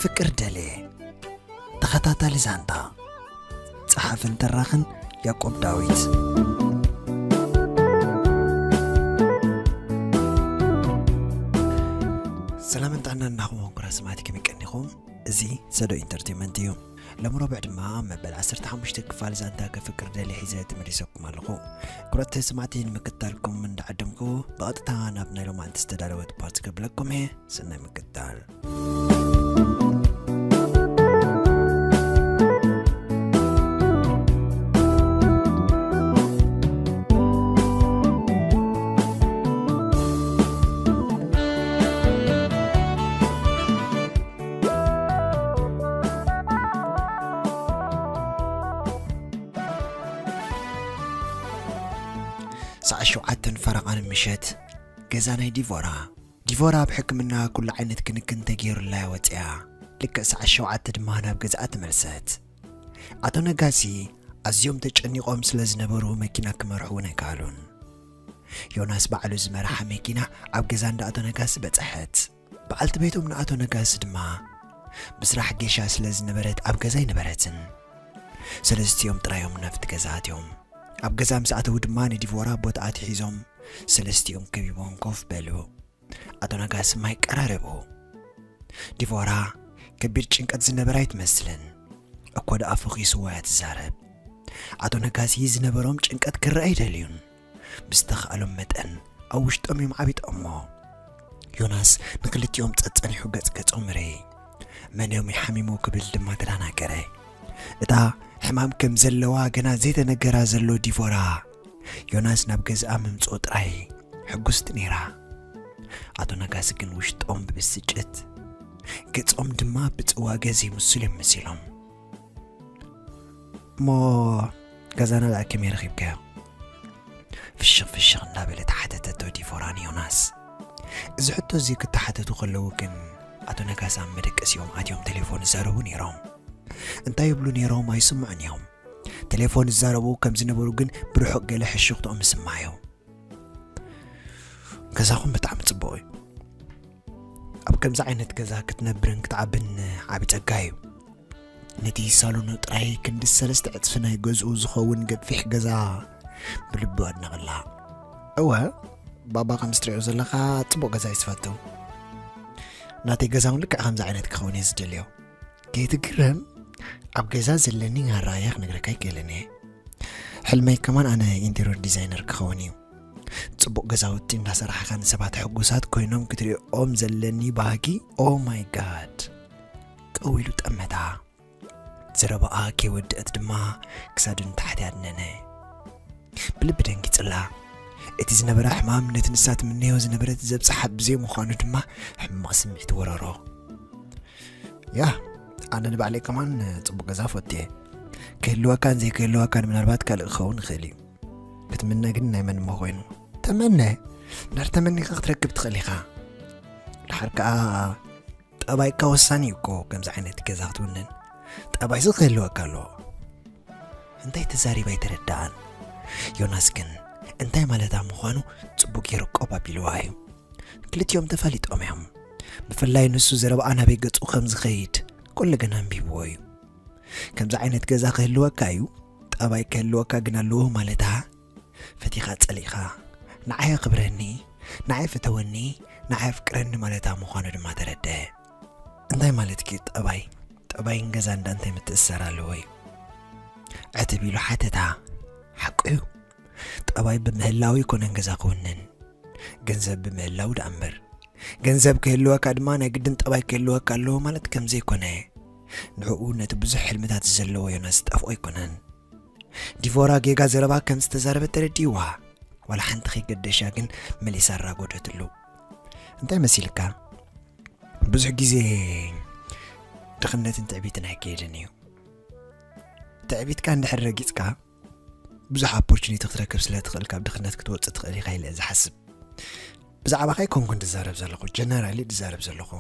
ፍቅር ደሌ። ተኸታታሊ ዛንታ። ጸሓፍን ተራኽን ያዕቆብ ዳዊት። ሰላምን ጥዕናን ናኹም ወንኩራ ሰማዕቲ ከመይ ቀኒኹም? እዚ ሰዶ ኢንተርቴይንመንት እዩ። ሎም ረቡዕ ድማ ኣብ መበል ዓሰርተ ሓሙሽተ ክፋል ዛንታ ከፍቅር ደሊ ሒዘ ተመሊሰኩም ኣለኹ። ክቡራት ሰማዕቲ ንምክትታልኩም እንዳዓደምኩ ብቐጥታ ናብ ናይ ሎማዓንቲ ዝተዳለወት ፓርት ከብለኩም እየ። ሰናይ ምክትታል። ሰዓት ሸውዓተን ፈረቓን ምሸት፣ ገዛ ናይ ዲቮራ። ዲቮራ ኣብ ሕክምና ኩሉ ዓይነት ክንክን ተገይሩላ እያ ወፂኣ። ልክዕ ሰዓት ሸውዓተ ድማ ናብ ገዛኣ ተመልሰት። ኣቶ ነጋሲ ኣዝዮም ተጨኒቖም ስለ ዝነበሩ መኪና ክመርሑ እውን ኣይከኣሉን። ዮናስ ባዕሉ ዝመርሓ መኪና ኣብ ገዛ እንዳ ኣቶ ነጋሲ በፀሐት። በዓልቲ ቤቶም ንኣቶ ነጋሲ ድማ ብስራሕ ጌሻ ስለ ዝነበረት ኣብ ገዛ ኣይነበረትን። ሰለስቲኦም ጥራዮም ናብቲ ገዛ ኣትዮም። ኣብ ገዛ ምስ ኣተዉ ድማ ንዲቮራ ቦታ ኣትሒዞም ሰለስቲኦም ከቢቦም ኮፍ በሉ። ኣቶ ነጋሲ ማይ ቀራረቡ። ዲቮራ ከቢድ ጭንቀት ዝነበራ ኣይትመስልን። እኮ ደኣ ፈኺስዋ እያ ትዛረብ። ኣቶ ነጋሲ ዝነበሮም ጭንቀት ክረኣ ኣይደልዩን። ብዝተኻእሎም መጠን ኣብ ውሽጦም እዮም ዓቢጦሞ። ዮናስ ንክልቲኦም ጸጸኒሑ ገጽ ገጾም ርእ። መን እዮም ይሓሚሙ ክብል ድማ ተደናገረ። እታ ሕማም ከም ዘለዋ ገና ዘይተነገራ ዘሎ ዲቮራ፣ ዮናስ ናብ ገዝኣ ምምጽኡ ጥራይ ሕጉስቲ ነይራ። ኣቶ ነጋሲ ግን ውሽጦም ብብስጭት፣ ገጾም ድማ ብጽዋገ ዘይምስሉ እዮም መሲሎም። እሞ ገዛና ደኣ ከመይ ረኺብካዮ? ፍሽኽ ፍሽኽ እንዳበለት ሓተተቶ ዲቮራ ንዮናስ። እዚ ሕቶ እዚ ክተሓተቱ ከለዉ ግን ኣቶ ነጋሲ ኣብ መደቀሲኦም ኣትዮም ቴሌፎን ይዛረቡ ነይሮም። እንታይ ይብሉ ነይሮም ኣይስምዑን እዮም። ቴሌፎን ይዛረቡ ከም ዝነበሩ ግን ብርሑቕ ገለ ሕሹኽትኦም ይስማዕ እዩ። ገዛኹም ብጣዕሚ ጽቡቕ እዩ። ኣብ ከምዚ ዓይነት ገዛ ክትነብርን ክትዓብን ዓቢ ጸጋ እዩ። ነቲ ሳሎኑ ጥራይ ክንዲ ሰለስተ ዕጽፊ ናይ ገዝኡ ዝኸውን ገፊሕ ገዛ ብልቢ ኣድነቐላ። እወ፣ ባባ ከምዚ ትሪኦ ዘለኻ ጽቡቕ ገዛ እዩ ዝፈቱ። ናተይ ገዛ እውን ልክዕ ከምዚ ዓይነት ክኸውን እየ ዝደልዮ። ከይትግረም፣ ኣብ ገዛ ዘለኒ ኣረኣእያ ክነግረካ ኣይክእልን እየ። ሕልመይ ከማን ኣነ ኢንቴሪየር ዲዛይነር ክኸውን እዩ። ጽቡቕ ገዛውቲ እንዳሰራሕኻ ንሰባት ሕጉሳት ኮይኖም ክትሪኦም ዘለኒ ባህጊ፣ ኦ ማይ ጋድ። ቀዊሉ ጠመታ። ዘረባኣ ከይወደአት ድማ ክሳዱ ንታሕቲ ኣድነነ። ብልቢ ደንጊጽላ። እቲ ዝነበራ ሕማም ነቲ ንሳ ትምነዮ ዝነበረት ዘብጽሓ ብዘይምዃኑ ድማ ሕማቕ ስምዒት ወረሮ። ያ፣ ኣነ ንባዕለይ ከማን ጽቡቕ ገዛ ፈትየ። ክህልወካን ዘይክህልወካን ምናልባት ካልእ ክኸውን ይኽእል እዩ። ክትምነ ግን ናይ መን እሞ ኮይኑ? ተመነ። እንድሕር ተመኒኻ ክትረክብ ትኽእል ኢኻ። ድሓር ከኣ ጠባይካ ወሳኒ እዩ እኮ ከምዚ ዓይነት ገዛ ክትውንን። ጠባይሲ ክህልወካ ኣለዎ። እንታይ ተዛሪባ ኣይተረድኣን። ዮናስ ግን እንታይ ማለታ ምዃኑ ጽቡቕ ገይሩ ቆብ ኣቢልዋ እዩ። ክልቲኦም ተፋሊጦም እዮም። ብፍላይ ንሱ ዘረባኣ ናበይ ገጹ ከም ዝኸይድ ኩሉ ግን ኣንቢብዎ እዩ። ከምዚ ዓይነት ገዛ ክህልወካ እዩ፣ ጠባይ ክህልወካ ግን ኣለዎ ማለታ፣ ፈቲኻ ጸሊእኻ፣ ንዓይ ኣኽብረኒ፣ ንዓይ ፍተወኒ፣ ንዓይ ኣፍቅረኒ ማለታ ምዃኑ ድማ ተረድአ። እንታይ ማለትኪ ጠባይ? ጠባይን ገዛን ደኣ እንታይ ምትእስሳር ኣለዎ እዩ? ዕትብ ኢሉ ሓተታ። ሓቁ እዩ። ጠባይ ብምህላው ኣይኮነን ገዛ ክውንን፣ ገንዘብ ብምህላው ደኣ እምበር። ገንዘብ ክህልወካ ድማ ናይ ግድን ጠባይ ክህልወካ ኣለዎ ማለት ከም ዘይኮነ፣ ንዕኡ ነቲ ብዙሕ ሕልምታት ዘለዎ ዮናስ ዝጠፍኦ ኣይኮነን። ዲቮራ ጌጋ ዘረባ ከም ዝተዛረበት ተረዲእዋ። ዋላ ሓንቲ ከይገደሻ ግን መሊሳ ኣራጎደትሉ። እንታይ መሲልካ? ብዙሕ ግዜ ድኽነትን ትዕቢትን ኣይከይድን እዩ። ትዕቢትካ እንድሕር ረጊጽካ፣ ብዙሕ ኦፖርቹኒቲ ክትረክብ ስለ ትኽእል፣ ካብ ድኽነት ክትወጽእ ትኽእል ኢኻ ኢለ እየ ዝሓስብ። ብዛዕባኻ ኣይኮንኩን ዝዛረብ ዘለኹ፣ ጀነራሊ ዝዛረብ ዘለኹ።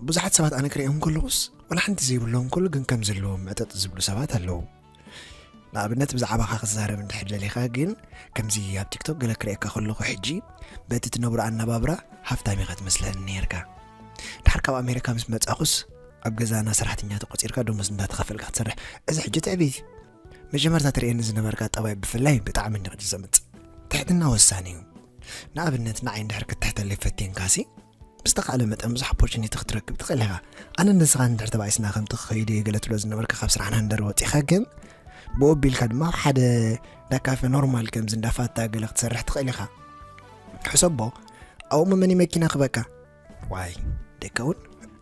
ብዙሓት ሰባት ኣነ ክርእዮም ከለኹስ፣ ዋላ ሓንቲ ዘይብሎም፣ ኩሉ ግን ከም ዘለዎም ምዕጠጥ ዝብሉ ሰባት ኣለዉ። ንኣብነት፣ ብዛዕባኻ ክዛረብ እንድሕር ደሊኻ ግን፣ ከምዚ ኣብ ቲክቶክ ገለ ክርእየካ ከለኹ ሕጂ፣ በቲ ትነብሮ ኣነባብራ ሃፍታም ኢኻ ትመስለኒ ነይርካ። ድሓር ካብ ኣሜሪካ ምስ መጻኹስ፣ ኣብ ገዛና ሰራሕተኛ ተቆፂርካ ደሞዝ እንዳተኸፈልካ ክትሰርሕ፣ እዚ ሕጂ ትዕቢት እዩ። መጀመርታ ትርእየኒ ዝነበርካ ጠባይ ብፍላይ ብጣዕሚ እንዲቕ ዘምጽእ። ትሕትና ወሳኒ እዩ። ንኣብነት ንዓይ እንድሕር ክትትሕተለይ ፈቲንካሲ፣ ብዝተኻእለ መጠን ብዙሕ ኦፖርቹኒቲ ክትረክብ ትኽእል ኢኻ። ኣነ ንስኻ እንድሕር ተባኢስና ከምቲ ክኸይድ እየ ገለ ትብሎ ዝነበርካ ካብ ስራሕና እንደር ወፂኻ ግን ብኡ ኣቢልካ ድማ ኣብ ሓደ እንዳካፈ ኖርማል ከምዚ እንዳፋታ ገለ ክትሰርሕ ትኽእል ኢኻ። ሕሰቦ ኣብኡ መመኒ መኪና ክበካ። ዋይ ደካ እውን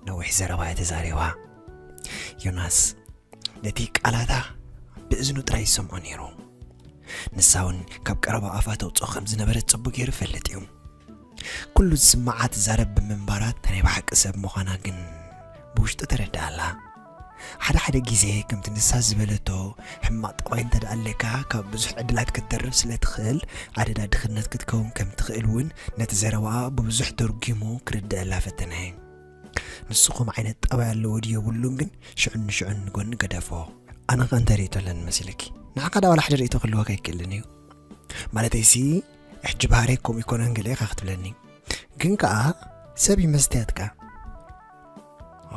ነዊሕ ዘረባ እየ ተዛሪባ። ዮናስ ነቲ ቃላታ ብእዝኑ ጥራይ ይሰምዖ ነይሩ። ንሳ እውን ካብ ቀረባ ኣፋ ተውፅኦ ከም ዝነበረት ጽቡቅ ገይሩ ይፈልጥ እዩ። ኩሉ ዝስምዓ ትዛረብ ብምንባራ ናይ ብሓቂ ሰብ ምዃና ግን ብውሽጡ ተረድኣላ። ሓደ ሓደ ግዜ ከምቲ ንሳ ዝበለቶ ሕማቕ ጠባይ እንተ ደኣ ኣለካ ካብ ብዙሕ ዕድላት ክትደርብ ስለ ትኽእል ኣደዳ ድኽነት ክትከውን ከም ትኽእል እውን ነቲ ዘረባኣ ብብዙሕ ተርጒሙ ክርድኣላ ፈተነ። ንሱ ከምኡ ዓይነት ጠባይ ኣለዎ ድዩ የብሉን ግን ሽዑን ንሽዑን ንጎኒ ገደፎ። ኣነ ከ እንታይ ርእይቶ ኣለኒ መሲልኪ? ንዓኻ ደኣ ዋላ ሓደ ርእይቶ ክህልወካ ኣይክእልን እዩ። ማለተይሲ ሕጂ ባህርየይ ከምኡ ኣይኮነን ገለ ኢኻ ክትብለኒ። ግን ከኣ ሰብ እዩ መስትያትካ።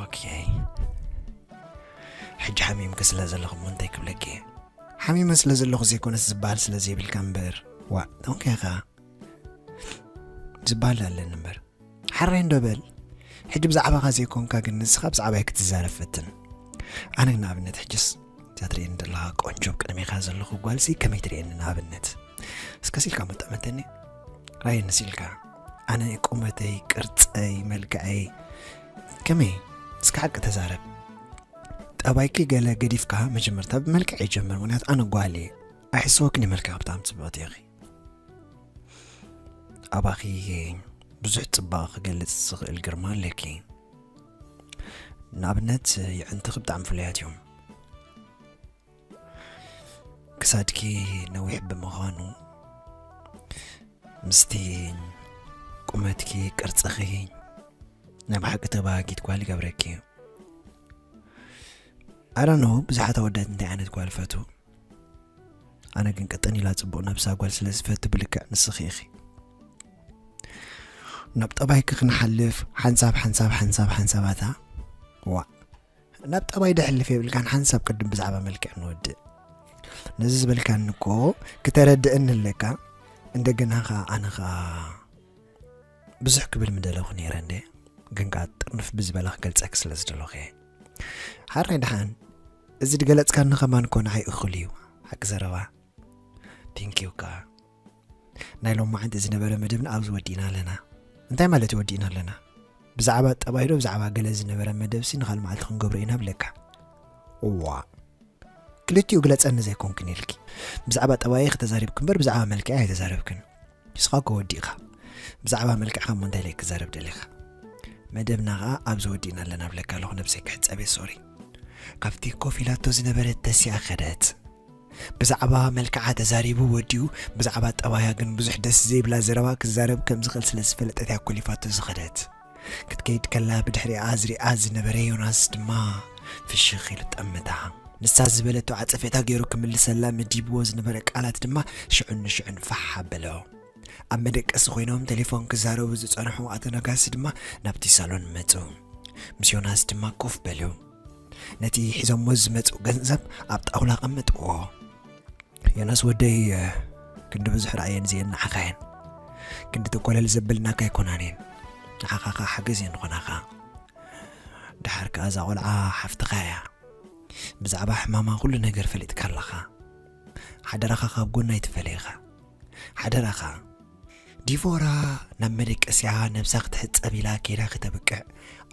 ኦኬ። ሕጂ ሓሚምኪ ስለ ዘለኹ እሞ እንታይ ክብለኪ እየ? ሓሚመ ስለ ዘለኹ ዘይኮነስ ዝበሃል ስለ ዘይብልካ እምበር። ዋእ፣ ዶንት ኬር ከኣ። ዝበሃል ኣለኒ እምበር። ሓራይ እንዶ በል። ሕጂ ብዛዕባኻ ዘይኮንካ ግን ንስኻ ብዛዕባይ ክትዛረብ ፈትን። ኣነ ንኣብነት ሕጅስ እዛ ትርእየኒ ዘለኻ ቆንጆ ኣብ ቅድሜኻ ዘለኹ ጓልሲ ከመይ ትርእየኒ ንኣብነት? እስከ ሲልካ መጠመተኒ። ራየኒ ሲልካ። ኣነ ቁመተይ፣ ቅርጸይ፣ መልክዐይ ከመይ? እስከ ሓቂ ተዛረብ። ጠባይኪ ገለ ገዲፍካ መጀመርታ ብመልክዕ ይጀምር፣ ምኽንያቱ ኣነ ጓል እየ። ኣይሕሰወክን እየ፣ መልክዕ ብጣዕሚ ጽብቕቲ ኢኺ። ኣባኺ ብዙሕ ጽባቐ ክገልጽ ዝኽእል ግርማ ኣለኪ። ንኣብነት የዕንትኺ ብጣዕሚ ፍሉያት እዮም። ክሳድኪ ነዊሕ ብምዃኑ ምስቲ ቁመትኪ ቅርጽኺ ናይ ብሓቂ ተባሃጊት ጓል ይገብረኪ እዩ። I don't know ብዙሓት ኣወዳት እንታይ ዓይነት ጓል ይፈትዉ። ኣነ ግን ቅጥን ኢላ ጽቡቕ ነብሳ ጓል ስለ ዝፈቱ ብልክዕ ንስኺ ኢኺ። ናብ ጠባይኪ ክንሓልፍ ሓንሳብ ሓንሳብ ሓንሳብ ሓንሳባታ ዋ ናብ ጠባይ ደሕልፍ የብልካን ሓንሳብ ቅድም ብዛዕባ መልክዕ ንወድእ። ነዚ ዝበልካኒ እኮ ክተረድእኒ ኣለካ። እንደገና ኸኣ ኣነ ኸኣ ብዙሕ ክብል ምደለኹ ነይረ እንደ ግን ከኣ ጥርንፍ ብዝበላ ክገልጸኪ ስለ ዝደለኹ እየ። ሓራይ ደሓን እዚ ድገለጽካኒ ከማን እኮ ንዓይ እኹል እዩ። ሓቂ ዘረባ። ቴንኪዩ ከኣ ናይ ሎማዓንቲ ዝነበረ መደብና ኣብዚ ወዲእና ኣለና። እንታይ ማለት እዩ ወዲእና ኣለና? ብዛዕባ ጠባይ ዶ ብዛዕባ ገለ ዝነበረ መደብሲ ንኻል መዓልቲ ክንገብሮ ኢና ብለካ። እዋ ክልቲኡ ግለጸኒ ዘይኮንክን ኢልኪ። ብዛዕባ ጠባይ ከተዛሪብክ እምበር ብዛዕባ መልክዐይ ኣይተዛረብክን። ንስኻ እኮ ወዲእኻ። ብዛዕባ መልክዕኻ እሞ እንታይ ኢለ ክዛረብ ደሊኻ? መደብና ኸኣ ኣብዚ ወዲእና ኣለና ብለካ ኣለኹ ነብሰይ ክሕጸብ እየ ሶሪ። ካብቲ ኮፍ ኢላቶ ዝነበረት ተሲኣ ከደት። ብዛዕባ መልክዓ ተዛሪቡ ወዲኡ ብዛዕባ ጠባያ ግን ብዙሕ ደስ ዘይብላ ዘረባ ክዛረብ ከም ዝኽእል ስለ ዝፈለጠት እያ ኮሊፋቶ ዝኸደት። ክትከይድ ከላ ብድሕሪኣ ዝሪኣ ዝነበረ ዮናስ ድማ ፍሽኽ ኢሉ ጠመታ። ንሳ ዝበለቶ ዓጸፌታ ገይሩ ክምልሰላ መዲብዎ ዝነበረ ቃላት ድማ ሽዑን ንሽዑን ፋሕ ኣበሎ። ኣብ መደቀሲ ኮይኖም ቴሌፎን ክዛረቡ ዝጸንሑ ኣቶ ነጋሲ ድማ ናብቲ ሳሎን መጹ። ምስ ዮናስ ድማ ኮፍ በሉ። ነቲ ሒዞሞ ዝመጹ ገንዘብ ኣብ ጣውላ ቀመጥዎ። ዮናስ ወደይ ክንዲ ብዙሕ ራእየን ዝየን ንዓኻ እየን። ክንዲ ተኮለል ዘብልናካ ኣይኮናን እየን። ንዓኻ ከኣ ሓገዝ እየን ዝኾናኻ። ደሓር ከኣ እዛ ቆልዓ ሓፍትኻ እያ። ብዛዕባ ሕማማ ኩሉ ነገር ፈሊጥካ ኣለኻ። ሓደራኻ ካብ ጎና ኣይትፈለየኻ። ሓደራኻ ዲቮራ ናብ መደቀስያ ነብሳ ክትሕጸብ ኢላ ከይዳ ክተብቅዕ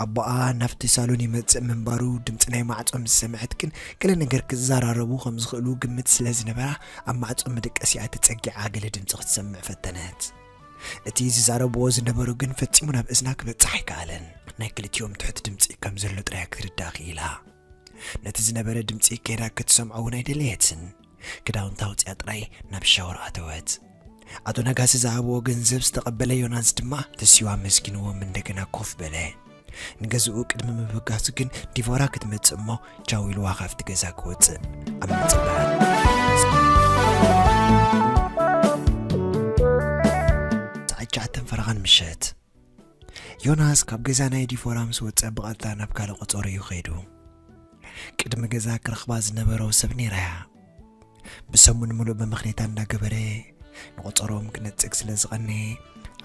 ኣቦኣ ናብቲ ሳሎን ይመጽእ ምንባሩ ድምጺ ናይ ማዕጾ ምስ ሰምዐት ግን ገለ ነገር ክዘራረቡ ከም ዝኽእሉ ግምት ስለ ዝነበራ ኣብ ማዕጾ መደቀስያ ተጸጊዓ ገለ ድምጺ ክትሰምዕ ፈተነት። እቲ ዝዛረብዎ ዝነበሩ ግን ፈጺሙ ናብ እዝና ክበጽሕ ኣይከኣለን። ናይ ክልቲኦም ትሑት ድምጺ ከም ዘሎ ጥራይ ክትርዳእ ክኢላ። ነቲ ዝነበረ ድምጺ ከይዳ ክትሰምዖ እውን ኣይደለየትን። ክዳውንታ ኣውጺኣ ጥራይ ናብ ሻወር ኣተወት። ኣቶ ነጋሲ ዝሃብዎ ገንዘብ ዝተቐበለ ዮናስ ድማ ተሲዋ መስኪንዎም እንደገና ኮፍ በለ። ንገዝኡ ቅድሚ ምብጋሱ ግን ዲቮራ ክትመጽእ እሞ ቻው ኢልዋ ካብቲ ገዛ ክወጽእ ኣብ ምጽባር ሰዓት ትሽዓተን ፈረቓን ምሸት ዮናስ ካብ ገዛ ናይ ዲፎራ ምስ ወጸ ብቐጥታ ናብ ካልእ ቆጸሮ እዩ ከይዱ። ቅድሚ ገዛ ክረኽባ ዝነበሮ ሰብ ነይራ እያ። ብሰሙን ምሉእ ብምኽኔታ እንዳገበረ ንቆጸሮም ክነጽግ ስለ ዝቐነየ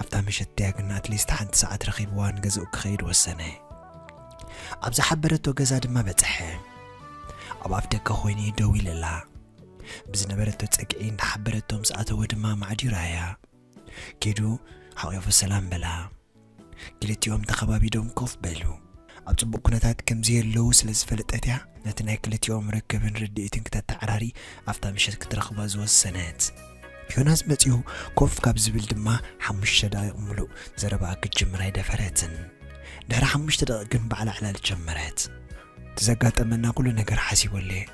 ኣብታ ምሸት ድያ ግን ኣትሊስት ሓንቲ ሰዓት ረኺብዋ ንገዝኡ ክኸይድ ወሰነ። ኣብ ዝሓበረቶ ገዛ ድማ በጽሐ። ኣብ ኣፍ ደገ ኮይኑ ደው ኢለላ። ብዝነበረቶ ጸግዒ እንዳሓበረቶ ምስ ኣተወ ድማ ማዕዲራያ። ኪዱ ሓቒፉ ሰላም በላ። ክልቲኦም ተኸባቢዶም ኮፍ በሉ። ኣብ ጽቡቕ ኩነታት ከም ዘየለዉ ስለ ዝፈለጠት እያ ነቲ ናይ ክልቲኦም ርክብን ርድኢትን ክተተዓራሪ ኣብታ ምሸት ክትረኽባ ዝወሰነት። ዮናስ መጺኡ ኮፍ ካብ ዝብል ድማ ሓሙሽተ ደቂቕ ምሉእ ዘረባኣ ክትጅምር ኣይደፈረትን። ድሕሪ ሓሙሽተ ደቂቕ ግን ባዕላ ዕላል ጀመረት። እቲ ዘጋጠመና ኩሉ ነገር ሓሲበሉ እየ።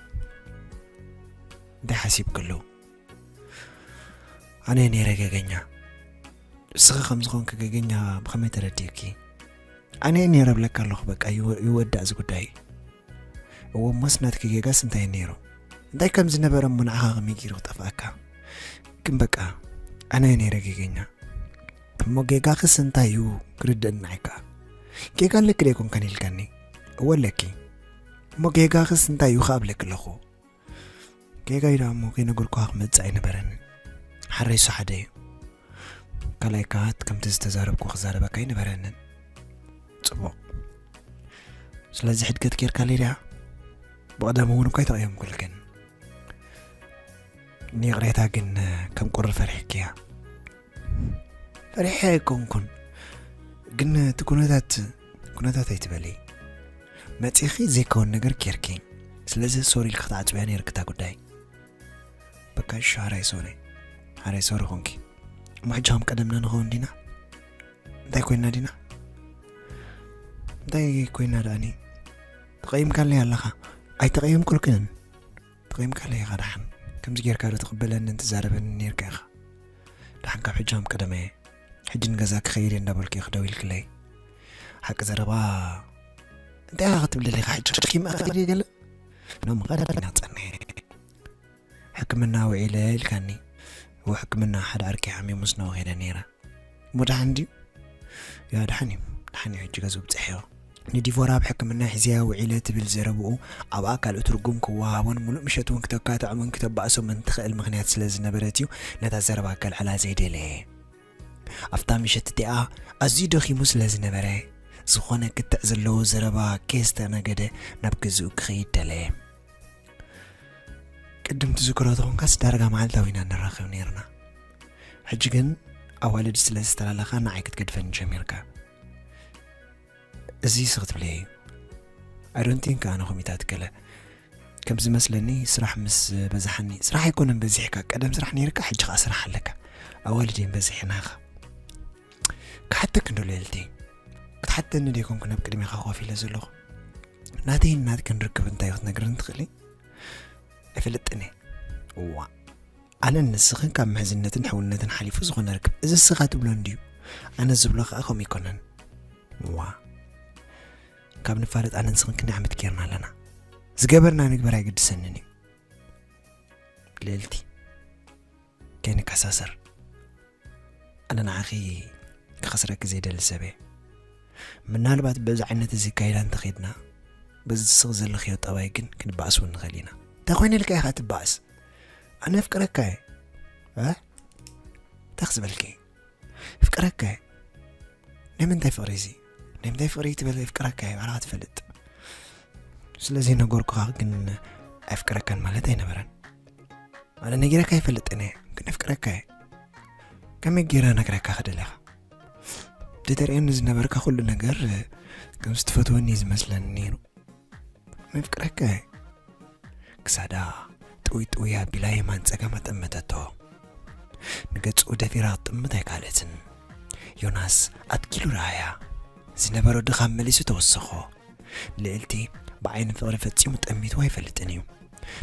እንታይ ሓሲብክሉ? ኣነ ነይረ ገገኛ። እስኺ ከም ዝኾንኪ ገገኛ ብኸመይ ተረዲእኪ? ኣነ ነይረ እብለካ ኣለኹ፣ በቃ ይወ-፣ ይወዳእ እዚ ጉዳይ። እዎ እሞስ ናትኪ ጌጋስ እንታይ ነይሩ? እንታይ ከም ዝነበረ እሞ ንዓኻ ከመይ ገይሩ ክጠፍኣካ? ግን በቃ ኣነ ነይረ ጌገኛ። እሞ ጌጋኽስ እንታይ እዩ ክርድእኒ ኣይከኣ። ጌጋ ኣለኪ ዶ ኣይኮንካን ኢልካኒ? እወ ኣለኪ። እሞ ጌጋኽስ እንታይ እዩ ከኣ እብለኪ ኣለኹ። ጌጋ እዩ ደኣ እሞ ከይነገርኩኻ ክመጽእ ኣይነበረንን። ሓረይሱ ሓደ እዩ። ካልኣይ ከኣ ከምቲ ዝተዛረብኩ ክዛረበካ ኣይነበረንን። ጽቡቕ። ስለዚ ሕድገት ጌርካለይ ድኣ? ብቐደም እውን እኳ ኣይተቐየምኩልክን። ንይቕሬታ ግን ከም ቁሪ ፈሪሕክያ። ፈሪሐ ኣይኮንኩን፣ ግን እቲ ኩነታት፣ ኩነታት ኣይትበሊ። መጺኺ ዘይከውን ነገር ጌርኪ። ስለዚ ሶሪ ኢልኪ ክትዓጽውያ ነይርኪ እታ ጉዳይ። በቃ እሺ፣ ሓራይ ሶሪ። ሓራይ ሶሪ ኮንኪ። እሞ ሕጂ ከም ቀደምና ንኸውን ዲና? እንታይ ኮይና ዲና? እንታይ ኮይና ደኣኒ? ተቐይምካለይ ኣለኻ። ኣይተቐየምኩልክን። ተቐይምካለይ ኢኻ ደሓን። ከምዚ ጌርካ ዶ ትቕበለንን ትዛረበንን ኔርካ ኢኻ። ደሓን ካብ ሕጂ ከም ቀደመ እየ። ሕጂ ንገዛ ክኸይድ እየ እንዳበልኩ ኢኺ ደው ኢልክለይ። ሓቂ ዘረባ እንታይ ኢኻ ክትብል ደሊኻ ሕጂ? ደኺመ እየ ገለ? ኖ፣ ምቐደም ኢና ጸኒሐ። ሕክምና ውዒለ ኢልካኒ። እወ፣ ሕክምና ሓደ ዓርከይ ሓሚሙ ስናው ከይደ ነይረ። እሞ ደሓን ድዩ? ያ፣ ደሓን እዩ። ደሓን እዩ፣ ሕጂ ገዝኡ ብጽሐዮ። ንዲቮራ ኣብ ሕክምና ሒዘያ ውዒለ ትብል ዘረብኡ ኣብኣ ካልእ ትርጉም ክወሃቦን ምሉእ ምሸት እውን ክተካትዖምን ክተባእሶምን ትኽእል ምኽንያት ስለ ዝነበረት እዩ ነታ ዘረባ ከልዕላ ዘይደለየ። ኣብታ ምሸት እቲኣ ኣዝዩ ደኺሙ ስለ ዝነበረ፣ ዝኾነ ክትዕ ዘለዎ ዘረባ ከየስተኣናገደ ናብ ገዝኡ ክኸይድ ደለየ። ቅድም ትዝክሮ ተኾንካስ ዳርጋ መዓልታዊ ኢና ንራኸብ ነይርና። ሕጂ ግን ኣዋልድ ስለ ዝተላለኻ ንዓይ ክትገድፈኒ ጀሚርካ። እዚ ስኽ ትብለየ እዩ። I don't think ኣነ ኮሚታት ገለ። ከም ዝመስለኒ ስራሕ ምስ በዝሓኒ፣ ስራሕ ኣይኮነን በዚሕካ፣ ቀደም ስራሕ ነይርካ፣ ሕጂ ኸኣ ስራሕ ኣለካ። ኣዋልድ እየን በዚሐናኻ። ክሓተክ እንዶ ልዕልቲ፣ ክትሓተኒ ዶ ይኮንኩ ናብ ቅድሜኻ ኮፍ ኢለ ዘለኹ? ናተይን ናትክን ርክብ እንታይ ክትነግርኒ ትኽእሊ? ኣይፈልጥን እየ። እዋ፣ ኣነን ንስኽን ካብ ምሕዝነትን ሕውነትን ሓሊፉ ዝኾነ ርክብ፣ እዚ እስኻ ትብሎ እንድዩ። ኣነ ዝብሎ ኸኣ ከምኡ ኣይኮነን። እዋ፣ ካብ ንፋለጥ ኣነን ንስኽን ክንደይ ዓመት ጌርና ኣለና። ዝገበርና ንግበር ኣይግድሰንን እዩ። ልዕልቲ፣ ከይንከሳሰር። ኣነ ንዓኺ ክኸስረኪ ዘይደሊ ሰብ እየ። ምናልባት በዚ ዓይነት እዚ ካይዳ እንተኸይድና፣ በዚ ስቕ ዘለኽዮ ጠባይ ግን ክንበኣስ እውን ንኽእል ኢና። እንታይ ኮይነ ኢልካ ኢኻ ትበኣስ? ኣነ ኣፍቅረካ እየ። እ? እንታይ ክዝበልኪ? ኣፍቅረካ እየ። ናይ ምንታይ ፍቕሪ እዚ? ናይ ምንታይ ፍቕሪ ትበል? ኣፍቅረካ እየ፣ ባዕልኻ ትፈልጥ። ስለዚ ነገርኩኻ ግን ኣፍቅረካን ማለት ኣይነበረን። ኣነ ነጊረካ ኣይፈልጥን እየ፣ ግን ኣፍቅረካ እየ። ከመይ ገይረ ነግረካ ክደለኻ? ደተርእየኒ ዝነበርካ ኩሉ ነገር ከም ዝትፈትወኒ እዩ ዝመስለኒ ነይሩ። ኣፍቅረካ እየ። ክሳዳ ጥውይ ጥውይ ኣቢላ የማን ጸጋም ኣጠመተቶ። ንገጹ ደፊራ ክትጥምት ኣይከኣለትን። ዮናስ ኣትኪሉ ረኣያ። ዝነበሮ ድኻም መሊሱ ተወሰኾ። ልዕልቲ ብዓይኒ ፍቕሪ ፈጺሙ ጠሚትዋ ኣይፈልጥን እዩ።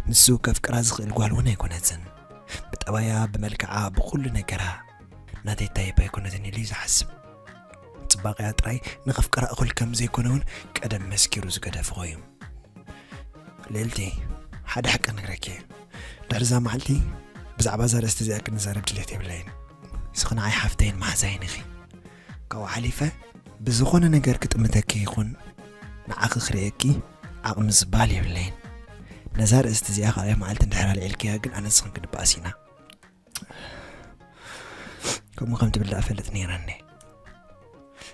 ንሱ ከፍቅራ ዝኽእል ጓል እውን ኣይኮነትን። ብጠባያ፣ ብመልክዓ፣ ብኹሉ ነገራ ናተይ ታይፕ ኣይኮነትን ኢሉ እዩ ዝሓስብ። ጽባቐያ ጥራይ ንኸፍቅራ እኹል ከም ዘይኮነ እውን ቀደም መስኪሩ ዝገደፍኾ እዩ። ልዕልቲ፣ ሓደ ሓቂ ነግረኪ እየ። ድሕሪ እዛ መዓልቲ ብዛዕባ እዛ ኣርእስቲ እዚኣ ክንዛረብ ድሌት የብለይን። ንስኺ ንዓይ ሓፍተይን መሓዛይን ኢኺ። ካብኡ ሓሊፈ ብዝኾነ ነገር ክጥምተኪ ይኹን ንዓኺ ክርእየኪ ዓቕሚ ዝበሃል የብለይን። ነዛ ርእስቲ እዚኣ ካልኣይ መዓልቲ እንድሕር ኣልዒልክያ ግን ኣነ ንስኽን ክንበኣስ ኢና። ከምኡ ከም ትብል ደኣ እፈልጥ ነይረኒ።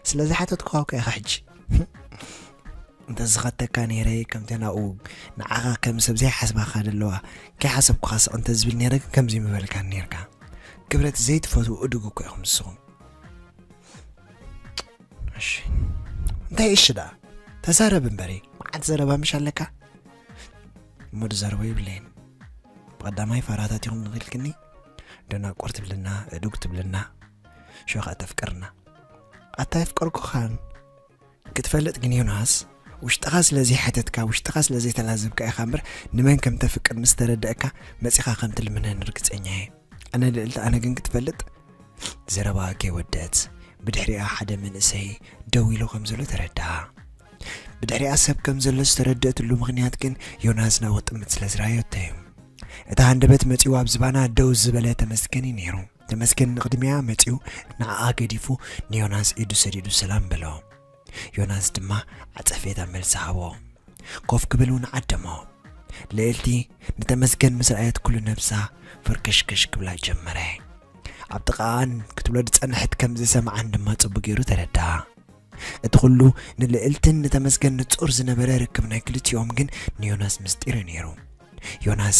ስለዚ ሓተትኩኻ እኮ ኢኻ ሕጂ። እንተዝኸተካ ነይረ ከምቲ ናብኡ ንዓኻ ከም ሰብ ዘይሓስባኻ ዘለዋ ከይሓሰብኩኻ ስቕ እንተዝብል ነይረ ግን ከምዚ ምበልካኒ ነይርካ። ክብረት ዘይትፈትዉ እድጉ እኮ ኢኹም ንስኹም። እሺ እንታይ እሺ ደኣ ተዛረብ እምበሪ። መዓት ዘረባ ምሽ ኣለካ። እሞ ድዛረቦ የብለይን። ብቐዳማይ ፋራታት ኢኹም ንኽልክኒ ደናቁር ትብልና እዱግ ትብልና። ሸኻ ተፍቅርና ኣታ የፍቀርኩኻን ክትፈልጥ ግን ዮናስ ውሽጥኻ ስለ ዘይሓተትካ ውሽጥኻ ስለ ዘይተላዘብካ ኢኻ እምበር ንመን ከም ተፍቅር ምስ ተረደእካ መጺኻ ከም ትልምነን ርግጸኛ እየ። ኣነ ልእልቲ ኣነ ግን ክትፈልጥ ዘረባ ከይወደት ብድሕሪኣ ሓደ መንእሰይ ደው ኢሉ ከም ዘሎ ተረድኣ። ብድሕሪኣ ሰብ ከም ዘሎ ዝተረደእትሉ ምኽንያት ግን ዮናስ ናብኡ ጥምት ስለ ዝረኣዮቶ እዩ። እቲ ሃንደበት መጺኡ ኣብ ዝባና ደው ዝበለ ተመስገን እዩ ነይሩ። ተመስገን ንቕድሚኣ መጺኡ ንዓኣ ገዲፉ ንዮናስ ኢዱ ሰዲዱ ሰላም በሎ። ዮናስ ድማ ዓጸፌታ መልሲ ሃቦ። ኮፍ ክብል እውን ዓደሞ። ልእልቲ ንተመስገን ምስ ረኣየት ኩሉ ነብሳ ፈርከሽከሽ ክብላ ጀመረ። ኣብ ጥቓኣን ክትብሎ ዝጸንሐት ከም ዝሰምዓን ድማ ጽቡቕ ገይሩ ተረድኣ። እቲ ኩሉ ንልእልትን ንተመስገን ንጹር ዝነበረ ርክብ ናይ ክልቲኦም ግን ንዮናስ ምስጢር እዩ ነይሩ። ዮናስ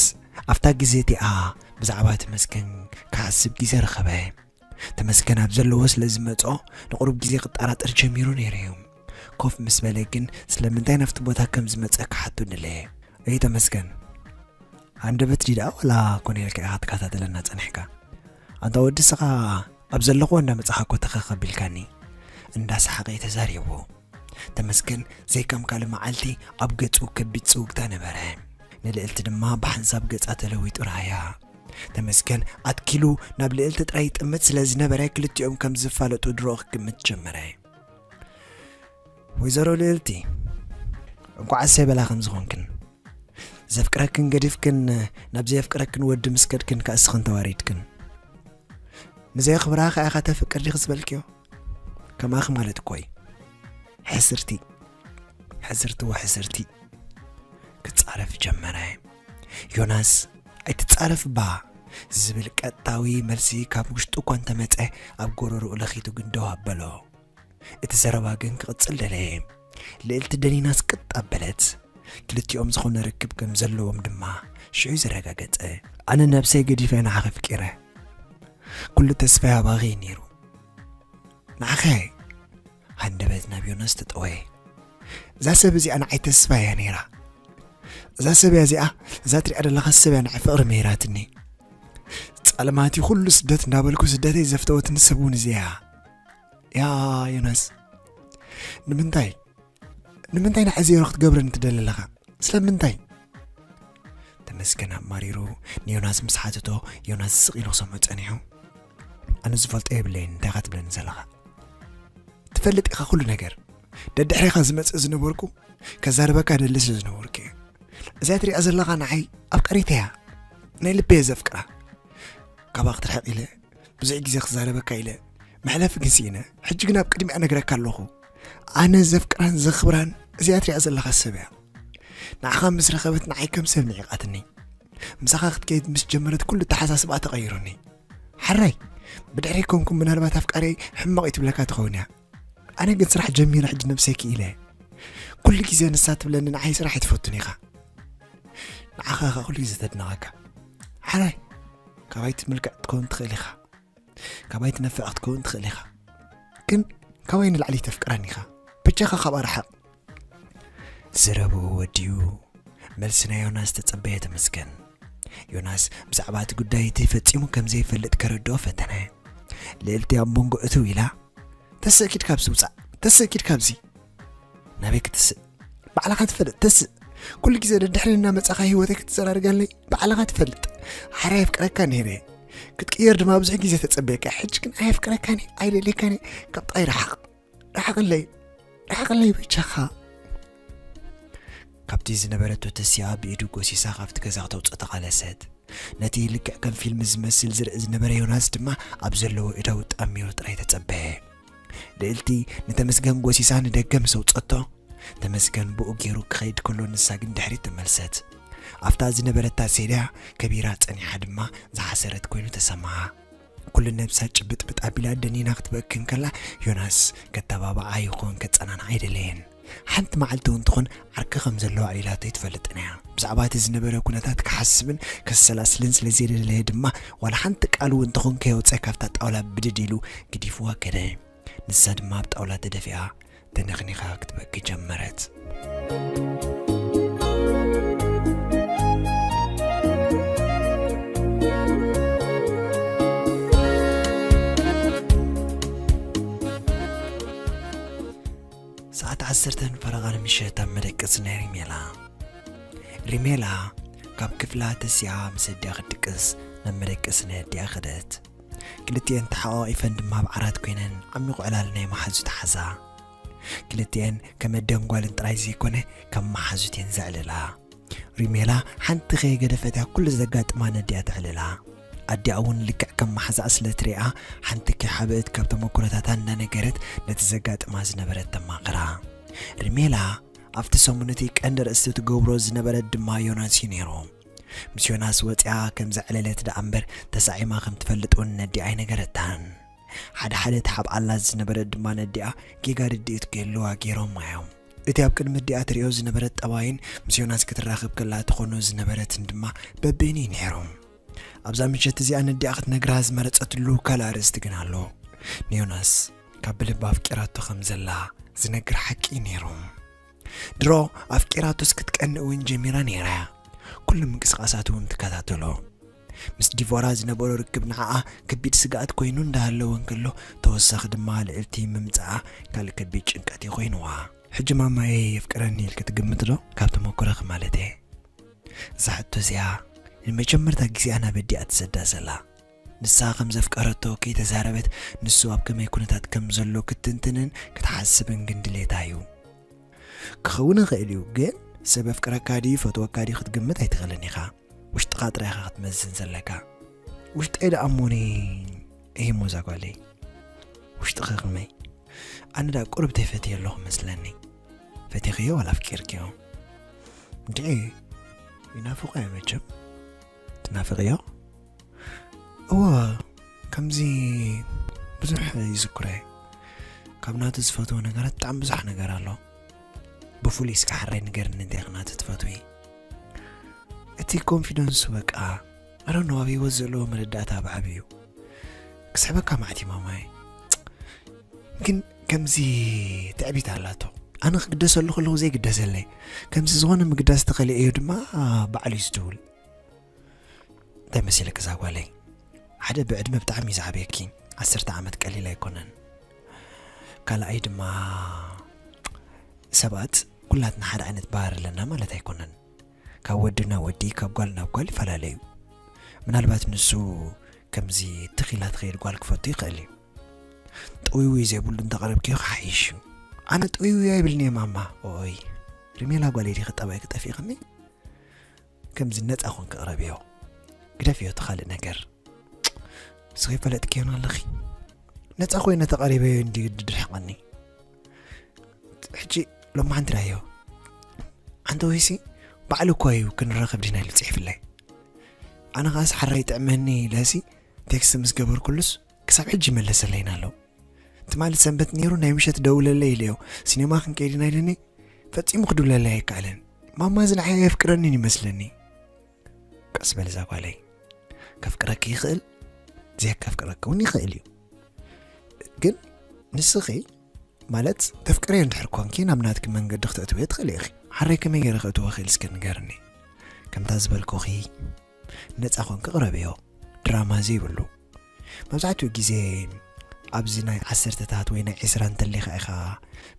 ኣብታ ግዜ እቲኣ ብዛዕባ ተመስገን ክሓስብ ግዜ ረኸበ። ተመስገን ኣብ ዘለዎ ስለ ዝመጾ ንቑሩብ ግዜ ክጠራጠር ጀሚሩ ነይሩ እዩ። ኮፍ ምስ በለ ግን ስለምንታይ ናብቲ ቦታ ከም ዝመጸ ክሓቱ ደለየ። እይ ተመስገን፣ ሃንደበት ድዩ ደኣ ዋላ ኮነ ኢልካ ኢኻ ትከታተለና ጸኒሕካ? ኣንታ ወዲ ንስኻ ኣብ ዘለኹዎ እንዳመጻኻ እኮ ተኸኽ ኣቢልካኒ። እንዳሰሓቐ እዩ ተዛሪቡ። ተመስገን ዘይከም ካልእ መዓልቲ ኣብ ገጹ ከቢድ ጽውግታ ነበረ። ንልእልቲ ድማ ብሓንሳብ ገጻ ተለዊጡ ረኣያ። ተመስገን ኣትኪሉ ናብ ልእልቲ ጥራይ ይጥምት ስለ ዝነበረ ክልቲኦም ከም ዝፋለጡ ድሮ ክግምት ጀመረ። ወይዘሮ ልእልቲ፣ እንኳዕ ኣሰይ በላ ከም ዝኾንክን። ዘፍቅረክን ገዲፍክን ናብ ዘየፍቅረክን ወዲ ምስ ከድክን ከኣ እስኽን ተዋሪድክን። ንዘየኽብራ ከኣ ኢኻ ተፍቅር ዲኺ ዝበልክዮ? ከማኺ ማለት እኮ እዩ። ሕስርቲ፣ ሕስርቲ ወሕስርቲ። ክጻረፍ ጀመረ። ዮናስ፣ "ኣይትጻረፍ እባ" ዝብል ቀጥታዊ መልሲ ካብ ውሽጡ እኳ እንተመጸ፣ ኣብ ጎረርኡ ለኺቱ ግን ደው ኣበሎ። እቲ ዘረባ ግን ክቕጽል ደለየ። ልእልቲ ደኒና ስቅጥ ኣበለት። ክልቲኦም ዝኾነ ርክብ ከም ዘለዎም ድማ ሽዑ ዘረጋገጸ። ኣነ ነብሰይ ገዲፈ ንዓኺ ኣፍቂረ። ኩሉ ተስፋይ ኣባኺ እዩ ነይሩ። ንዓኺ እየ። ሃንደበት ናብ ዮናስ ተጠወየ። እዛ ሰብ እዚኣ ንዓይ ተስፋ እያ ነይራ። እዛ ሰብ እያ እዚኣ፣ እዛ ትሪኣ ዘለኻ ሰብ እያ ንዓይ ፍቕሪ መሂራትኒ። ጸልማት እዩ ኩሉ ስደት እንዳበልኩ ስደተይ ዘፍተወትኒ ሰብ እውን እዚኣ እያ። ያ ዮናስ፣ ንምንታይ? ንምንታይ ንዓይ ዜሮ ክትገብረኒ ትደሊ ኣለኻ? ስለምንታይ? ተመስገን ኣማሪሩ ንዮናስ ምስ ሓተቶ፣ ዮናስ ስቕ ኢሉ ክሰምዖ ጸኒሑ። ኣነ ዝፈልጦ የብለይን፣ እንታይ ኢኻ ትብለኒ ዘለኻ? ትፈልጥ ኢኻ ኩሉ ነገር። ደድሕሬኻ ዝመጽእ ዝነበርኩ፣ ከዛርበካ ደሊ ስለ ዝነበርኩ እየ። እዚኣ ትሪኣ ዘለኻ ንዓይ ኣፍቃሪተይ እያ። ናይ ልበይ እየ ዘፍቅራ። ካባኻ ክትርሕቕ ኢለ፣ ብዙሕ ግዜ ክዛረበካ ኢለ፣ መሕለፊ ግን ስኢነ። ሕጂ ግን ኣብ ቅድሚኣ ነግረካ ኣለኹ። ኣነ ዘፍቅራን ዘኽብራን እዚኣ ትሪኣ ዘለኻ ሰብ እያ። ንዓኻ ምስ ረኸበት ንዓይ ከም ሰብ ንዒቓትኒ። ምሳኻ ክትከይድ ምስ ጀመረት ኩሉ ኣተሓሳስባኣ ተቐይሩኒ። ሓራይ፣ ብድሕረይ ኮንኩም ምናልባት ኣፍቃሪየይ ሕማቕ እዩ ትብለካ ትኸውን እያ። ኣነ ግን ስራሕ ጀሚረ ሕጂ ነብሰይ ክኢለ። ኩሉ ግዜ ንሳ ትብለኒ ንዓይ ስራሕ ኣይትፈቱን ኢኻ። ንዓኻ ኢኻ ኩሉ ግዜ ተድንቐካ። ሓራይ፣ ካባይ ትምልክዕ ክትከውን ትኽእል ኢኻ። ካባይ ትነፍዕ ክትከውን ትኽእል ኢኻ። ግን ካባይ ንላዕሊ ተፍቅረኒ ኢኻ። በጃኻ ካብኣ ርሓቕ። ዘረብኡ ወዲኡ መልሲ ናይ ዮናስ ተጸበየ ተመስገን። ዮናስ ብዛዕባ እቲ ጉዳይ እቲ ፈጺሙ ከም ዘይፈልጥ ከረድኦ ፈተነ። ልእልቲ ኣብ መንጎ እትው ኢላ፣ "ተስእ ኪድ ካብዚ ውጻእ፣ ተስእ ኪድ ካብዚ." "ናበይ ክትስእ?" "ባዕልኻ ትፈልጥ፣ ተስእ። ኩሉ ግዜ ደድሕሪ እናመጻኻ ህይወተይ ክትዘራርጋለይ፣ ባዕልኻ ትፈልጥ። ሓራይ ኣፍቅረካ ነይረ። ክትቅየር ድማ ብዙሕ ግዜ ተጸበየካ። ሕጂ ግን ኣየፍቅረካን እየ፣ ኣይደልየካን እየ። ካብ ጥቓይ ርሓቕ፣ ርሓቕለይ፣ ርሓቕለይ በጃኻ." ካብቲ ዝነበረቶ ተሲኣ ብኢዱ ጎሲሳ ካብቲ ገዛ ክተውጽኦ ተቓለሰት። ነቲ ልክዕ ከም ፊልም ዝመስል ዝርኢ ዝነበረ ዮናስ ድማ ኣብ ዘለዎ እዳው ጣሚሩ ጥራይ ተጸበየ። ልእልቲ ንተመስገን ጎሲሳ ንደገ ምስ ኣውጸቶ፣ ተመስገን ብኡ ገይሩ ክኸይድ ከሎ ንሳ ግን ድሕሪት ተመልሰት። ኣብታ ዝነበረታ ሴድያ ከቢራ ጸኒሓ ድማ ዝሓሰረት ኮይኑ ተሰማዓ። ኩሉ ነብሳ ጭብጥብጥ ኣቢላ ደኒና ክትበኪ እንከላ፣ ዮናስ ከተባብዓ ይኹን ከጸናንዓ ኣይደለየን። ሓንቲ መዓልቲ እውን ትኹን ዓርኪ ከም ዘለዋ ኢላቶ ኣይትፈልጥን እያ። ብዛዕባ እቲ ዝነበረ ኩነታት ክሓስብን ከሰላስልን ስለ ዘይደለየ ድማ፣ ዋላ ሓንቲ ቃል እውን ትኹን ከየውጸ ካብታ ጣውላ ብድድ ኢሉ ግዲፍዋ ከደ። ንሳ ድማ ኣብ ጣውላ ተደፊኣ ተነኽኒኻ ክትበኪ ጀመረት። ሰዓት ዓሰርተ ፈረቓ ንምሸት ኣብ መደቀሲ ናይ ሪሜላ። ሪሜላ ካብ ክፍላ ተሲኣ ምስ ኣዲኣ ክትድቅስ ናብ መደቀሲ ናይ ኣዲኣ ከደት። ክልቲኤን ተሓቋቒፈን ድማ ኣብ ዓራት ኮይነን ዓሚቕ ዕላል ናይ መሓዙት ሓዛ። ክልቲኤን ከም ኣደን ጓልን ጥራይ ዘይኮነ ከም መሓዙት እየን ዘዕልላ። ሪሜላ ሓንቲ ከይገደፈት እያ ኩሉ ዘጋጥማ ነዲኣ ተዕልላ። ኣዲኣ እውን ልክዕ ከም መሓዛኣ ስለ ትሪኣ ሓንቲ ከይሓበእት ካብ ተመኩሮታታ እንዳነገረት ነቲ ዘጋጥማ ዝነበረት ተማኽራ። ሪሜላ ኣብቲ ሰሙን እቲ ቀንዲ ርእስቲ ትገብሮ ዝነበረት ድማ ዮናስ እዩ ነይሩ። ምስ ዮናስ ወፂኣ ከም ዘዕለለት ደኣ እምበር ተሳዒማ ከም ትፈልጥ እውን ነዲኣ ኣይነገረታን። ሓደ ሓደ ትሓብኣላ ዝነበረት ድማ ነዲኣ ጌጋ ርድኢት ክህልዋ ገይሮማ እዮም። እቲ ኣብ ቅድሚ ኣዲኣ ትሪኦ ዝነበረት ጠባይን ምስ ዮናስ ክትራኸብ ከላ ትኾኖ ዝነበረትን ድማ በበይኑ እዩ ነይሩ። ኣብዛ ምሸት እዚኣ ነዲኣ ክትነግራ ዝመረጸትሉ ካልእ ኣርእስቲ ግን ኣሎ። ንዮናስ ካብ ብልባ ኣፍቂራቶ ከም ዘላ ዝነግር ሓቂ እዩ ነይሩ። ድሮ ኣፍቂራቶስ ክትቀንእ እውን ጀሚራ ነይራ እያ። ኩሉ ምንቅስቓሳቱ እውን ትከታተሎ። ምስ ዲቮራ ዝነበሮ ርክብ ንዓኣ ከቢድ ስግኣት ኮይኑ እንዳሃለወ እንከሎ፣ ተወሳኺ ድማ ልዕልቲ ምምጻኣ ካልእ ከቢድ ጭንቀት እዩ ኮይንዋ። ሕጂ ማማየ የፍቅረኒ ኢልኪ ትግምቲ ዶ? ካብ ተመኩሮኺ ማለት እየ። እዛ ሕቶ እዚኣ ንመጀመርታ ግዜኣ ናብ ኣዲኣ ትሰዳ ዘላ። ንሳ ከም ዘፍቀረቶ ከይተዛረበት፣ ንሱ ኣብ ከመይ ኩነታት ከም ዘሎ ክትትንትንን ክትሓስብን ግን ድሌታ እዩ። ክኸውን ይኽእል እዩ፣ ግን ሰብ ኣፍቅረካ ድዩ ይፈትወካ ድዩ ክትግምት ኣይትኽእልን ኢኻ። ውሽጥኻ ጥራይ ኢኻ ክትመዝን ዘለካ። ውሽጠይ ደኣ እሞኒ እሂሞ እዛ ጓለይ። ውሽጥኺ ከመይ? ኣነ ደኣ ቁሩብ ተይፈትየ ኣለኹ መስለኒ። ፈቲኽዮ ዋላ ኣፍቂርክዮ? እንድዒ ይናፍቖ እየ መቸም። ትናፍቕዮ? እወ፣ ከምዚ ብዙሕ ይዝክሮ እየ። ካብ ናቱ ዝፈትዎ ነገራት ብጣዕሚ ብዙሕ ነገር ኣሎ። ብፍሉይ እስከ ሓራይ ንገርኒ እንታይ ኢኺ ናቱ ትፈትዊ? እቲ ኮንፊደንሱ በቃ፣ I don't know፣ ኣብ ህይወት ዘለዎ መረዳእታ ብዓብዩ። ክስሕበካ ማዕት እዩ ማማይ። ግን ከምዚ ትዕቢት ኣላቶ። ኣነ ክግደሰሉ ከለኹ ዘይግደሰለይ። ከምዚ ዝኾነ ምግዳስ ተኸሊኤዮ ድማ ባዕሉ እዩ ዝድውል። እንታይ መሲለኪ እዛ ጓለይ? ሓደ ብዕድመ ብጣዕሚ እዩ ዝዓብየኪ። ዓሰርተ ዓመት ቀሊል ኣይኮነን። ካልኣይ ድማ ሰባት ኩላትና ሓደ ዓይነት ባህሪ ኣለና ማለት ኣይኮነን። ካብ ወዲ ናብ ወዲ፣ ካብ ጓል ናብ ጓል ይፈላለ እዩ። ምናልባት ንሱ ከምዚ ትኽ ኢላ ትኸይድ ጓል ክፈቱ ይኽእል እዩ። ጥውይውይ ዘይብሉ እንተቕረብክዮ ክሓይሽ እዩ። ኣነ ጥውይውይ ኣይብልን እየ ማማ። ኦይ፣ ሪሜላ ጓለይ ዲኺ ጠባይኪ ጠፊእኽኒ? ከምዚ ነጻ ኮንኪ ቅረብዮ። ግደፍዮ እቲ ካልእ ነገር። ንስኺ ፈለጥክዮን ኣለኺ። ነጻ ኮይነ ተቐሪበዮ እንዲ ግዲ ድርሕቐኒ። ሕጂ ሎማዓንቲ ራዮ። ኣንተ ወይሲ ባዕሉ እኮ እዩ ክንራኸብ ዲና ኢሉ ጽሒፍለይ። ኣነ ኸኣስ ሓራይ ጥዕመኒ ኢለሲ ቴክስት ምስ ገበርኩሉስ ክሳብ ሕጂ ይመለሰለይን ኣሎ። ትማሊ ሰንበት ነይሩ ናይ ምሸት ደውለለይ ኢለዮ። ሲኔማ ክንከይድ ኢና ኢለኒ ፈጺሙ ክድውለለይ ኣይከኣለን። ማማ እዚ ንዓይ ኣየፍቅረንን ይመስለኒ። ቀስ በል እዛ ጓለይ። ከፍቅረኪ ይኽእል፣ ዘየከፍቅረኪ እውን ይኽእል እዩ። ግን ንስኺ ማለት ተፍቅርዮ እንድሕር ኮንኪ ናብ ናትኪ መንገዲ ክተእትውዮ ትኽእሊ ኢኺ። ሓራይ ከመይ ገይረ ከእትዎ ክእል እስከ ንገርኒ። ከምታ ዝበልኩኺ ነጻ ኮንኪ ቅረብዮ። ድራማ ዘይብሉ። መብዛሕትኡ ግዜ ኣብዚ ናይ ዓሰርተታት ወይ ናይ ዕስራ እንተሊኻ ኢኻ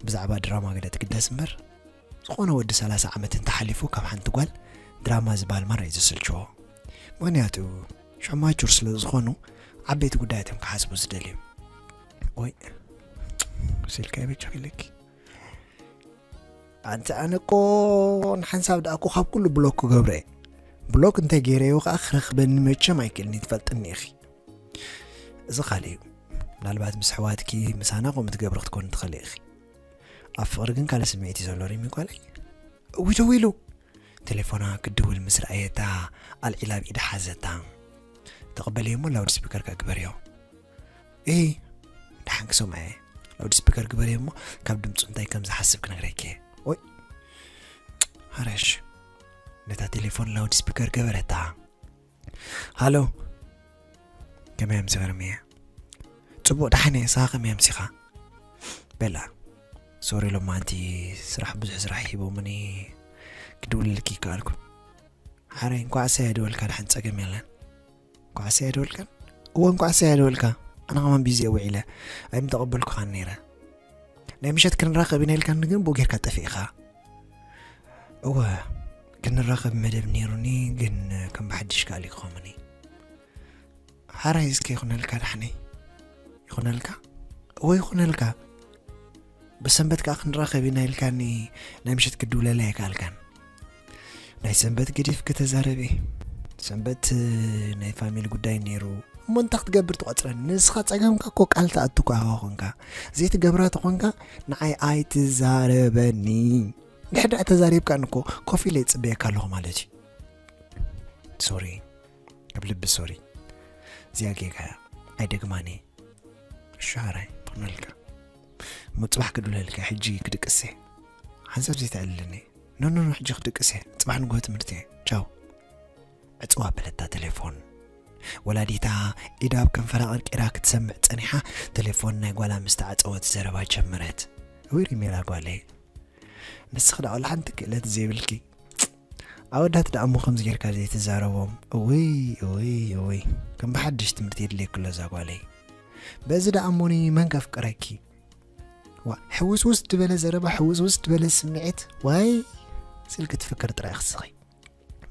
ብዛዕባ ድራማ ገለ ትግደስ እምበር፣ ዝኾነ ወዲ ሰላሳ ዓመት እንተሓሊፉ ካብ ሓንቲ ጓል ድራማ ዝበሃል ማራ እዩ ዝስልችዎ። ምኽንያቱ ሽዑ ማቹር ስለ ዝኾኑ ዓበይቲ ጉዳያት እዮም ክሓስቡ ዝደልዩ። ወይ ስልካ ይበጃ ኢለኪ። ኣንቲ ኣነ እኮ ንሓንሳብ ደኣ እኮ ካብ ኩሉ ብሎክ ክገብረ እየ። ብሎክ እንተ ገይረዮ ከኣ ክረኽበኒ መቸም ኣይክእልን እዩ፣ ትፈልጥኒ ኢኺ። እዚ ካልእ እዩ። ምናልባት ምስ ኣሕዋትኪ ምሳና ከምኡ ትገብሪ ክትኮኒ ትኽእሊ ኢኺ። ኣብ ፍቕሪ ግን ካልእ ስምዒት እዩ ዘሎ ሪሚ ጓለይ። እውይ ደዊሉ። ቴሌፎና ክድውል ምስ ረኣየታ ኣልዒላ ኣብ ኢዳ ሓዘታ። ተቐበልዮ እሞ ላውድ ስፒከር ከግበርዮ። እይ ደሓን ክሰምዐ እየ። ላውድ ስፒከር ግበርዮ እሞ ካብ ድምፁ እንታይ ከም ዝሓስብ ክነግረኪ እየ። ወይ ሃረሽ ነታ ቴሌፎን ላውድ ስፒከር ገበረታ። ሃሎ ከመይ ኣምሲ ርምየ? ጽቡቕ ደሓን እየ። ንስኻ ከመይ ኣምሲኻ? በላ ሶሪ ሎማንቲ ስራሕ ብዙሕ ስራሕ ሂቦምኒ ክድውልልኪ ይከኣልኩ። ሓራይ እንኳዕ ሰያ ደወልካ ደሓን ጸገም የለን። እንኳዕ ሰያ ደወልካን? እወ እንኳዕ ሰያ ደወልካ። ኣነ ከማን ቢዚ እየ ውዒለ ኣይምተቐበልኩኻን ነይረ። ናይ ምሸት ክንራኸብ ኢና ኢልካኒ ግን ብኡ ጌርካ ጠፊእኻ። እወ ክንራኸብ መደብ ነይሩኒ ግን ከም ብሓድሽ ከኣል ይክኸሙኒ። ሓራይ እስከ ይኹነልካ ዳሕነይ ይኹነልካ እወ ይኹነልካ። ብሰንበት ከዓ ክንራኸብ ኢና ኢልካኒ ናይ ምሸት ክድውለለይ ኣይከኣልካን። ናይ ሰንበት ገዲፍ ከተዛረቢ ሰንበት ናይ ፋሚሊ ጉዳይ ነይሩ። እሞ እንታይ ክትገብር ትቆፅረኒ ንስኻ ፀገምካ እኮ ቃል ተኣቱ እኮ ኢኻ ኮንካ ዘይትገብራ ተኾንካ ንዓይ ኣይትዛረበኒ። ድሕዳእ ተዛሪብካኒ እኮ ኮፍ ኢለ ይፅበየካ ኣለኹ ማለት እዩ። ሶሪ ኣብ ልቢ ሶሪ እዚኣ ጌጋ እያ ኣይደግማን እየ። እሺ ሓራይ ክኾነልካ እሞ ፅባሕ ክድውለልካ ሕጂ ክድቅስ እየ። ሓንሳብ ዘይተዕልለኒ ኖኖኖ ሕጂ ክድቅስ እየ ፅባሕ ንግሆ ትምህርቲ እየ ቻው። ዕፅዋ በለታ ቴሌፎን። ወላዲታ ኢዳ ኣብ ከንፈራ ቀርቂራ ክትሰምዕ ጸኒሓ ቴሌፎን ናይ ጓላ ምስ ተዓጸወት ዘረባ ጀመረት። እውይ ሪሜላ ጓለይ ንስኺ ደኣ ወላ ሓንቲ ክእለት ዘይብልኪ ኣወዳት ደኣ እሞ ከምዚ ጌርካ ዘይትዛረቦም እውይ እውይ እውይ ከም ብሓድሽ ትምህርቲ የድልየኪ ኣሎ እዛ ጓለይ በዚ ደኣ እሞኒ መን ከፍቅረኪ ዋ ሕውስውስ ዝበለ ዘረባ ሕውስውስ ዝበለ ስምዒት ዋይ ስልኪ ትፍክር ጥራይ ክስኺ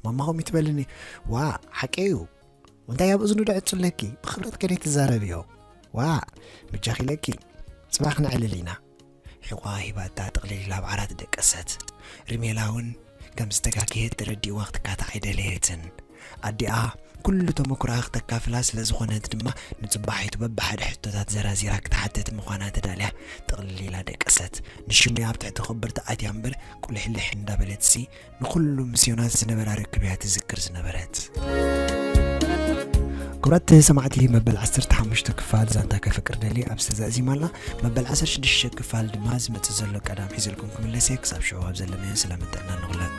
ማማ ከምኡ ትበልኒ ዋ ሓቂ እዩ እንታይ ኣብ እዝኑ ደዕጹለኪ ብኽብረት ከደይ ትዛረብዮ ዋ ምጃኺለኪ ጽባሕ ክነዕልል ኢና ሕቋ ሂባታ ጥቕልል ኢላ ኣብ ዓራት ደቀሰት ሪሜላ እውን ከም ዝተጋግየት ተረዲእዋ ክትካታዕ ኣይደለየትን ኣዲኣ ኩሉ ተመኩሮኣ ክተካፍላ ስለ ዝኾነት ድማ ንጽባሒቱ በብሓደ ሕቶታት ዘራዚራ ክትሓትት ምዃና ተዳልያ ጥቕልል ኢላ ደቀሰት ንሽሙያ ኣብ ትሕቲ ከበርታ ኣትያ እምበር ቁልሕልሕ እንዳበለትሲ ንኹሉ ምስ ዮናስ ዝነበራ ርክብ እያ ትዝክር ዝነበረት። ክቡራት ሰማዕቲ መበል ዓሰርተ ሓሙሽተ ክፋል ዛንታ ከፍቅር ደሊ ኣብ ዝተዛእዚማ ኣላ። መበል ዓሰርተ ሽዱሽተ ክፋል ድማ ዝመጽእ ዘሎ ቀዳም ሒዘልኩም ክምለስ እየ። ክሳብ ሽዑ ኣብ ዘለናዮ ሰላምን ጥዕናን ንኹለን።